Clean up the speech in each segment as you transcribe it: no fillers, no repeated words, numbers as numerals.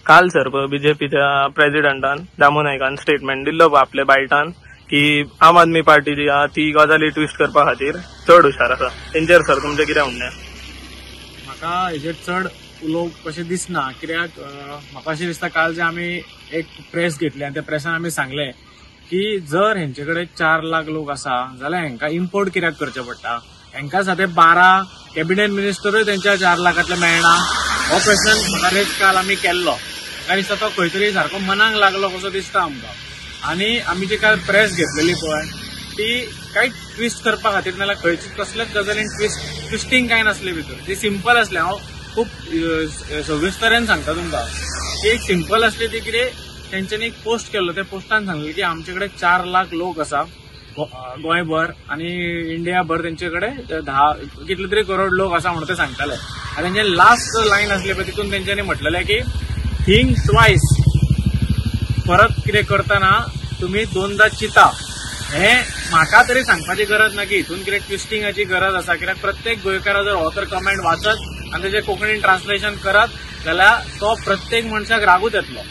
काल सर बीजेपीच्या प्रेसिडेंटान दामू नायकान स्टेटमेंट दिल्लो आपले बायटान की आम आदमी पार्टी जी आहा ती गजाली ट्विस्ट करपा खातीर चड हुशार आसा. तेंचेर सर तुमचें कितें म्हणणें? म्हाका हेजेर चड उलोवप कशें दिसना, कित्याक म्हाका अशें दिसता काल जे आमी एक प्रेस घेतली आनी त्या प्रेसान आमी सांगलें की जर हेंचे कडेन 4 लाख लोक आसा जाल्यार हेंकां इम्पोर्ट कित्याक करचें पडटा? हेंकां सादे 12 कॅबिनेट मिनिस्टरूय तेंच्या 4 लाखांतले मेळना. हो क्वेश्चन म्हाका रेज काल आमी केल्लो. म्हाका दिसता तो खंय तरी सारको मनाक लागलो कसो दिसता आमकां. आनी आमी जी काल प्रेस घेतलेली पळय ती कांय ट्विस्ट करपा खातीर नाल्यार खंयची कसल्याच गजालीन ट्विस्टींग कांय नासलें भितर. ती सिंपल आसलें. हांव खूब सविस्तरेन सांगता तुमकां. ती एक सिंपल आसली ती कितें तेंच्यांनी एक पोस्ट केल्लो, त्या पोस्टान सांगलें की आमचे कडेन 4 लाख लोक आसा गोंयभर आनी इंडियाभर तेंचे कडेन 10 कितले तरी करोड लोक आसा म्हणून ते सांगताले. आनी तेंचे लास्ट लायन आसली पळय तितून तेंच्यांनी म्हटलेलें की थिंक ट्वायस, परत कितें करतना तुमी 2दा चिंता. हें म्हाका तरी सांगपाची गरज ना की हितून कितें ट्विस्टिंगाची गरज आसा, कित्याक प्रत्येक गोंयकारा जर हो तर कमेंट वाचत आनी तेजें कोंकणीन ट्रान्सलेशन करत जाल्यार तो प्रत्येक मनशाक रागूच येतलो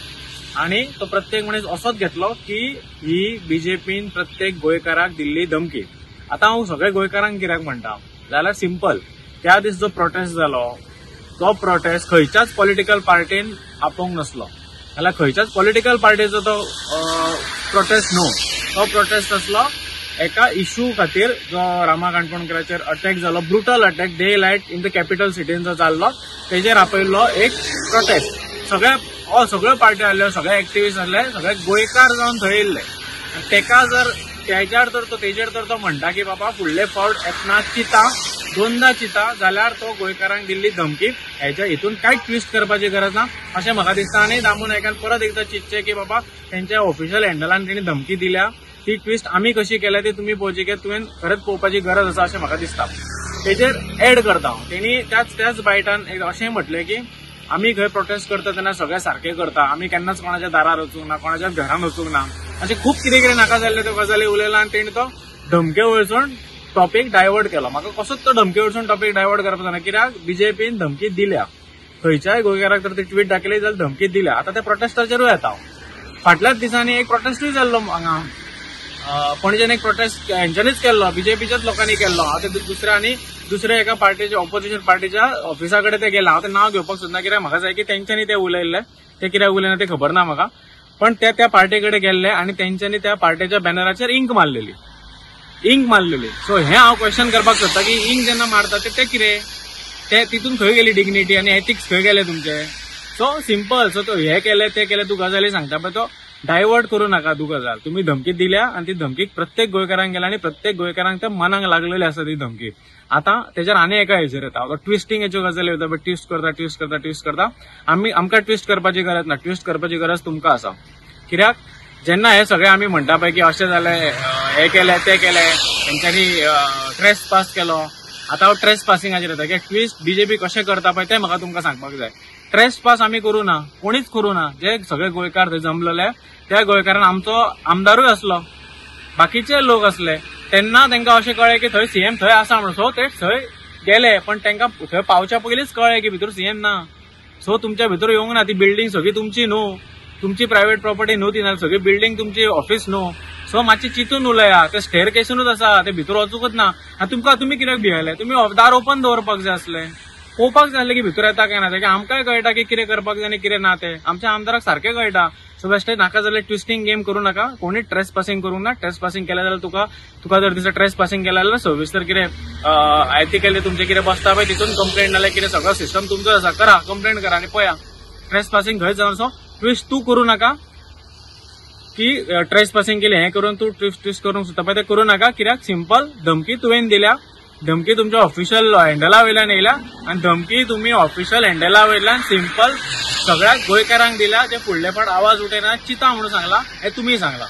आनी तो प्रत्येक मनीस असोच घेतलो की ही बीजेपीन प्रत्येक गोंयकाराक दिल्ली धमकी. आतां हांव सगळे गोंयकारांक कित्याक म्हणटा जाल्यार सिंपल, त्या दीस जो प्रोटेस्ट जालो तो प्रोटेस्ट खंयच्याच पॉलिटिकल पार्टीन आपोवंक नासलो, जाल्यार खंयच्याच पॉलिटिकल पार्टीचो तो प्रोटेस्ट न्हू. तो प्रोटेस्ट आसलो एका इश्यू खातीर जो रामा काणकोणकराचेर अटॅक जालो, brutal attack daylight in the capital सिटीन जो जाल्लो तेजेर आपयल्लो एक प्रोटेस्ट. सगळे सगळ्यो पार्टी आसल्यो, सगळे एक्टिविस्ट आसले, सगळे गोंयकार जावन थंय येयल्ले. तेका जर तेच्यार तर तो तेजेर तर तो म्हणटा की बाबा फुडले फावट येतना चिंता, 2दा चिंता, जाल्यार तो गोंयकारांक दिल्ली धमकी हेच्या हितून कांय ट्विस्ट करपाची गरज ना अशें म्हाका दिसता. आनी दामू नायकान परत एकदां चिंतचें की बाबा तेंच्या ऑफिशियल हँडलान तेणी धमकी दिल्या ती ट्विस्ट आमी कशी केल्या ती तुमी पळोवची, की तुवें खरेंच पळोवपाची गरज आसा अशें म्हाका दिसता. तेजेर एड करता हांव, तेणी त्याच बायटान एक अशें म्हटलें की आमी खंय प्रोटेस्ट करता तेन्ना सगळें सारकें करता, आमी केन्नाच कोणाच्या दारार वचूंक ना, कोणाच्या घरान वचूंक ना, अशें खूब कितें कितें नाका जाल्ले त्यो गजाली उलयला आनी तेणी तो धमके वयरसून टॉपीक डायवर्ट केलो. म्हाका कसोच तो धमके वयरसून टॉपीक डायवर्ट करपाक जायना, कित्याक बीजेपीन धमकी दिल्या खंयच्याय गोंयकाराक तर ती ट्वीट दाखयली जाल्यार धमकी दिल्या. आतां त्या प्रोटेस्टाचेरूय येता. फाटल्याच दिसांनी एक प्रोटेस्टूय जाल्लो हांगा पणजेन, एक प्रोटेस्ट हेंच्यांनीच केल्लो, बीजेपीच्याच लोकांनी केल्लो. हांव ते दुसऱ्या आनी दुसऱ्या एका पार्टीच्या ऑपोजिशन पार्टीच्या ऑफिसा कडेन ते गेला. हांव तें नांव घेवपाक सोदना कित्याक म्हाका जाय की तेंच्यांनी ते उलयल्ले, ते कित्याक उलयना ते खबर ना म्हाका, पण ते त्या पार्टी कडेन गेल्ले आनी तेंच्यांनी त्या पार्टीच्या बॅनराचेर इंक मारलेली, इंक मारलेली. सो हें हांव क्वेश्चन करपाक सोदता की इंक जेन्ना मारता ते कितें, ते तितून खंय गेली डिग्निटी आनी एथिक्स खंय गेले तुमचे? सो सिंपल, सो तो हे केले ते केले तूं गजाली सांगता पळय तो डायवर्ट करूं नाका. तूं गजाल तुमी धमकी दिल्या आनी ती धमकी प्रत्येक गोंयकारांक गेल्या आनी प्रत्येक गोंयकारांक ते मनाक लागलेली आसा ती धमकी. आतां तेजेर आनी एका हेजेर येता ट्विस्टिंगाच्यो गजाली वता पळय, ट्विस्ट करता ट्विस्ट करता ट्विस्ट करता. आमी आमकां ट्विस्ट करपाची गरज ना, ट्विस्ट करपाची गरज तुमकां आसा. कित्याक जेन्ना हे सगळे आमी म्हणटा पळय की अशें जालें, हें केलें तें केलें, तेंच्यांनी ट्रेस पास केलो. आतां हांव ट्रेस पासिंगाचेर येता की ट्विस्ट बीजेपी कशें करता पळय तें म्हाका तुमकां सांगपाक जाय. ट्रेस पास आमी करूं ना, कोणीच करूं ना. जे सगळे गोंयकार थंय जमलेले त्या गोंयकारान आमचो आमदारूय आसलो, बाकीचे लोक आसले, तेन्ना तांकां अशें कळ्ळें की थंय सीएम थंय आसा म्हणून. सो ते थंय गेले, पण तांकां थंय पावच्या पयलींच कळ्ळें की भितर सीएम ना. सो तुमच्या भितर येवंक ना, ती बिल्डींग सगळी तुमची न्हू, तुमची प्रायव्हेट प्रॉपर्टी न्हू ती, सगळी बिल्डींग तुमची ऑफिस न्हू. सो मातशी चिंतून उलया, ते स्टेअर केसूनच आसा, ते भितर वचूंकच ना. आनी तुमकां तुमी कित्याक भियेले? तुमी दार ओपन दवरपाक जाय आसलें, पळोवपाक जाय आसलें की भितर येता काय ना. तें आमकांय कळटा की कितें करपाक जाय आनी कितें ना तें आमच्या आमदाराक सारकें कळटा. सो बेश्टें नाका जाल्यार ट्विस्टींग गेम करूं नाका, कोणी ट्रेस पासिंग करूंक ना. ट्रेस पासिंग केलें जाल्यार तुका जर दिसा ट्रेस पासिंग केलें जाल्यार सविस्तर कितें एथिकली तुमचें कितें बसता पळय तितून कंप्लेंट नाल्यार कितें सगळो सिस्टम तुमचो आसा, करा कंप्लेंट करा आनी पळया ट्रेस पासिंग खंयच जावन. सो ट्विस्ट तूं करूं नाका की ट्रेस पासिंग केलें हें करून तूं ट्विस्ट करूंक सोदता पळय तें करूं नाका. कित्याक सिंपल धमकी तुवें दिल्या, धमकी तुमच्या ऑफिशियल हँडला वयल्यान येयल्या आनी धमकी तुमी ऑफिशियल हँडला वयल्यान सिंपल सगळ्या गोंयकारांक दिल्या. जे फुडले फावट आवाज उठयना चिंता म्हणून सांगला, हें तुमी सांगला.